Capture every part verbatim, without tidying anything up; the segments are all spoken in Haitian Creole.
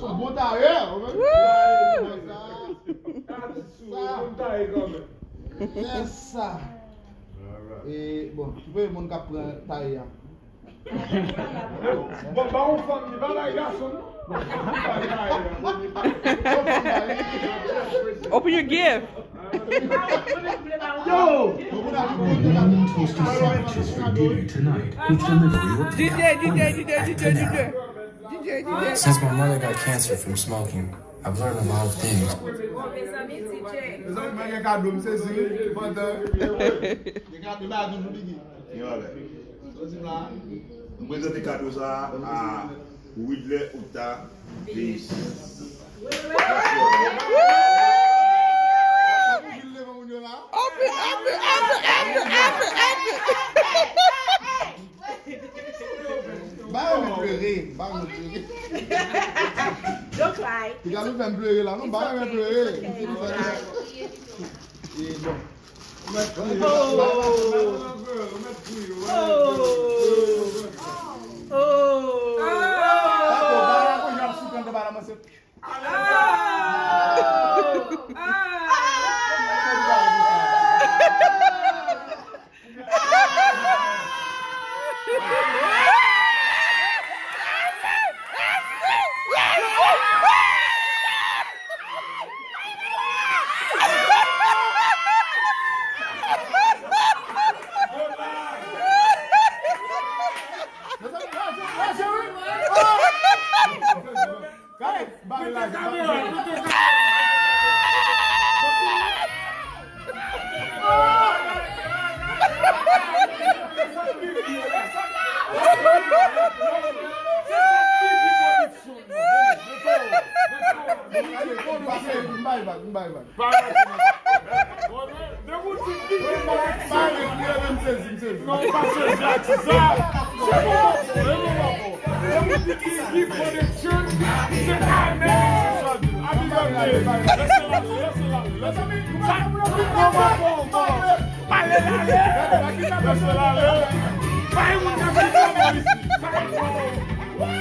Son bon tayè. Sa. Yes, sa. E, bon, ki premye moun k ap pran tayè a? Bon, ba yon fanm li pa bay gason, non. Open your gift. Yo! Your woman hosting sandwiches for dinner tonight with delivery or takeout only at ten a.m. Since my mother got cancer from smoking, I've learned a lot of things. Mezanmi, mwen gen kado, m sezi wi. Pandan gen kado, ba toujou bigi. Gen bagay. Mwen prezante kado sa a Widler Octa Venus. Open, open, open, open, open, open, open. Ba yo met plere, ba yo met plere. Don't cry. Piga nou fè m plere la, non, ba yo met plere. E bon. Depi w di ki, non, ou pa sezi ak sa. Se bon, bon, bon, se bon, bon, bon. Depi w di ki, ki connection, se amen. Happy birthday. Lèse l ale, lèse l ale, lèse l ale. Bon, bon, bon, bon. Pale l ale. Lèse l ale. Pa yon moun k ap di sa, Moyiz. Sa e bon.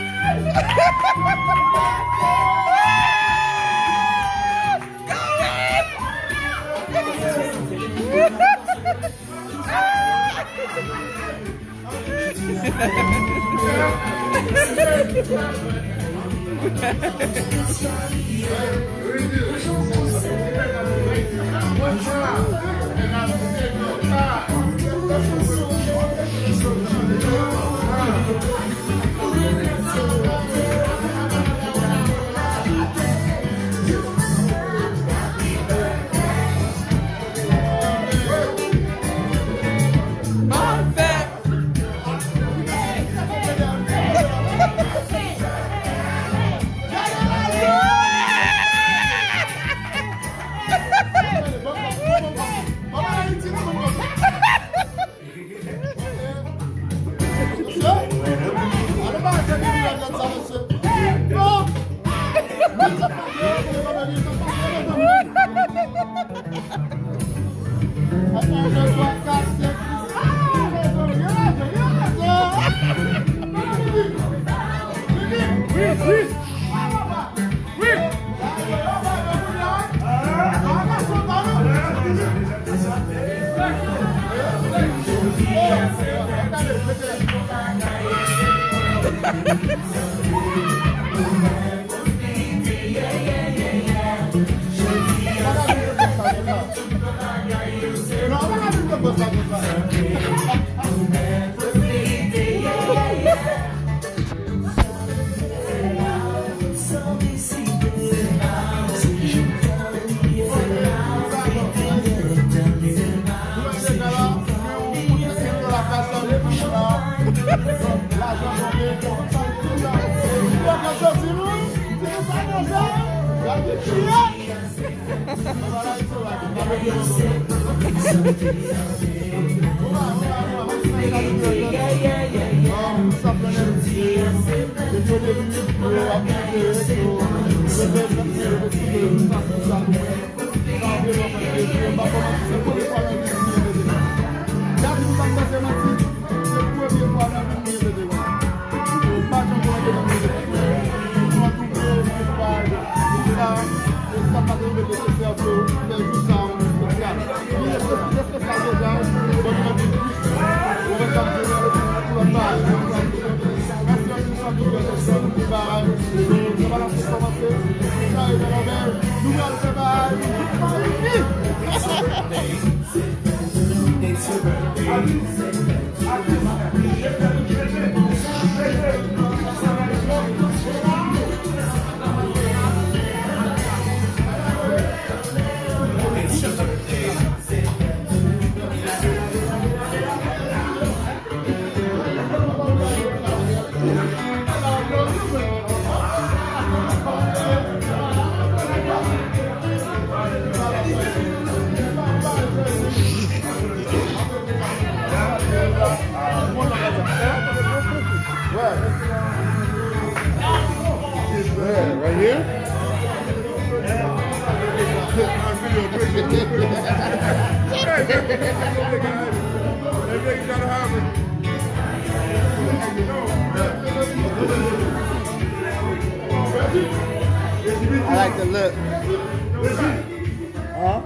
Yeah, right here. I like the look. Huh?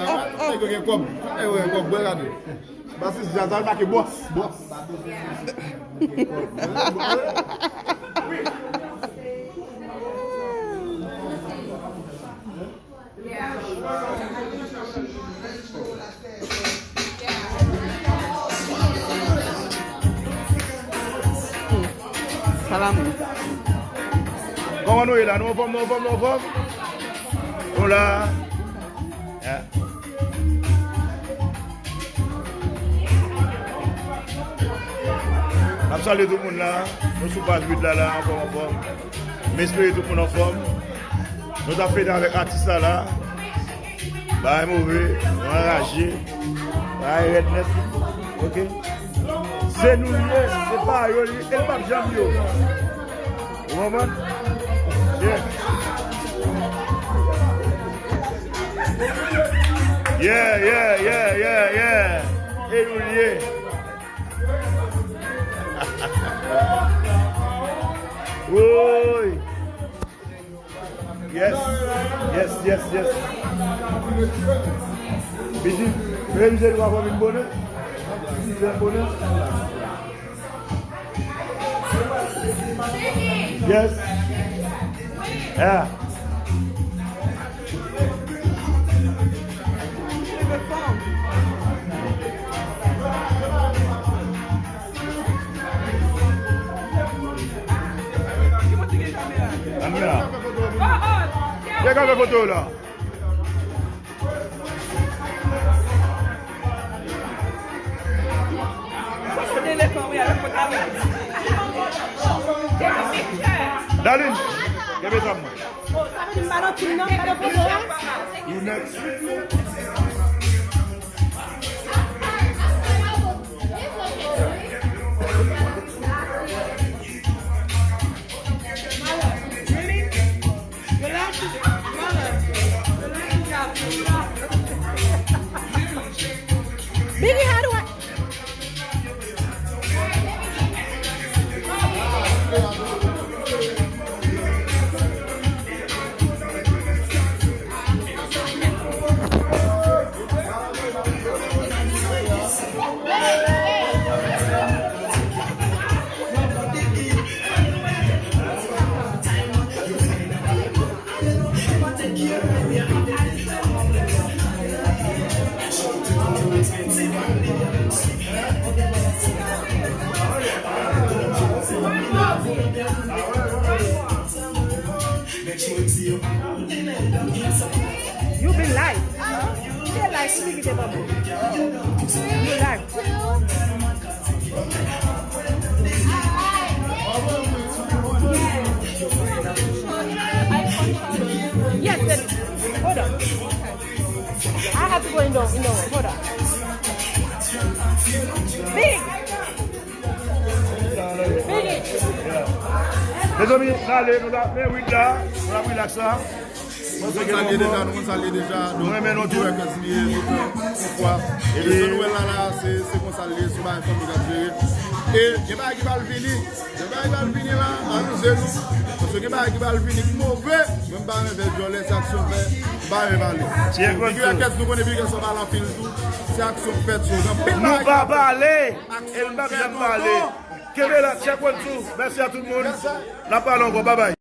Nèg yo gen kòb. Nèg yo gen kòb, bwè gade. Basis djaz la, l make bòs, bòs. Salam. Kòman nou ye la? Nou anfòm, nou anfòm, nou anfòm? Nou la. Yeah. N ap salye tout moun la. Nou sou paj uit la, la, anfòm, anfòm. M espere tout moun anfòm. Nou t ap fete avèk atis la, la. Bagay move, nou anraje. Bagay rèd nèt. Ok. Se nou l ye, se pa yo l ye, e l p ap janm yo. Ou konprann? Yeah. Yeah, yeah, yeah, yeah, yeah. E nou l ye. Woy. Yes. Yes, yes, yes. Piti, revize nou pa vin bonè. Sizè bonè. Yes. Yeah. Kamera. Degage foto la. Darline, kenbe sa mwen. You next. Biggie, how do I? You been live. You been live. You live. Yes, baby. Hold on. I have to go in the, in the room. Hold on. Big. Big. Mezanmi, n ale, nou la, men wi la, nou la, wi la, sa. Nou konn salye deja, nou konn salye deja. Donk, nou renmen nou tou. Kèt li ye, nou fè yon fwa. E jan nou wè l la, la, se, se konsa l ye, se yon bagay fanmi k ap jere. E gen bagay ki pral vini. Gen bagay ki pral vini la, amize nou. Paske gen bagay ki pral vini ki move. Mwen m pa renmen fè vyolè, se aksyon fè, m pa renmen pale. Big Records, nou konnen Big Records pa pale anpil tou. Se aksyon k fèt, so gen anpil bagay ki ap fèt. Nou pa pale. E nou p ap janm pale. Kenbe la, check one, two. Mèsi a tout moun. N ap pale ankò. Babay.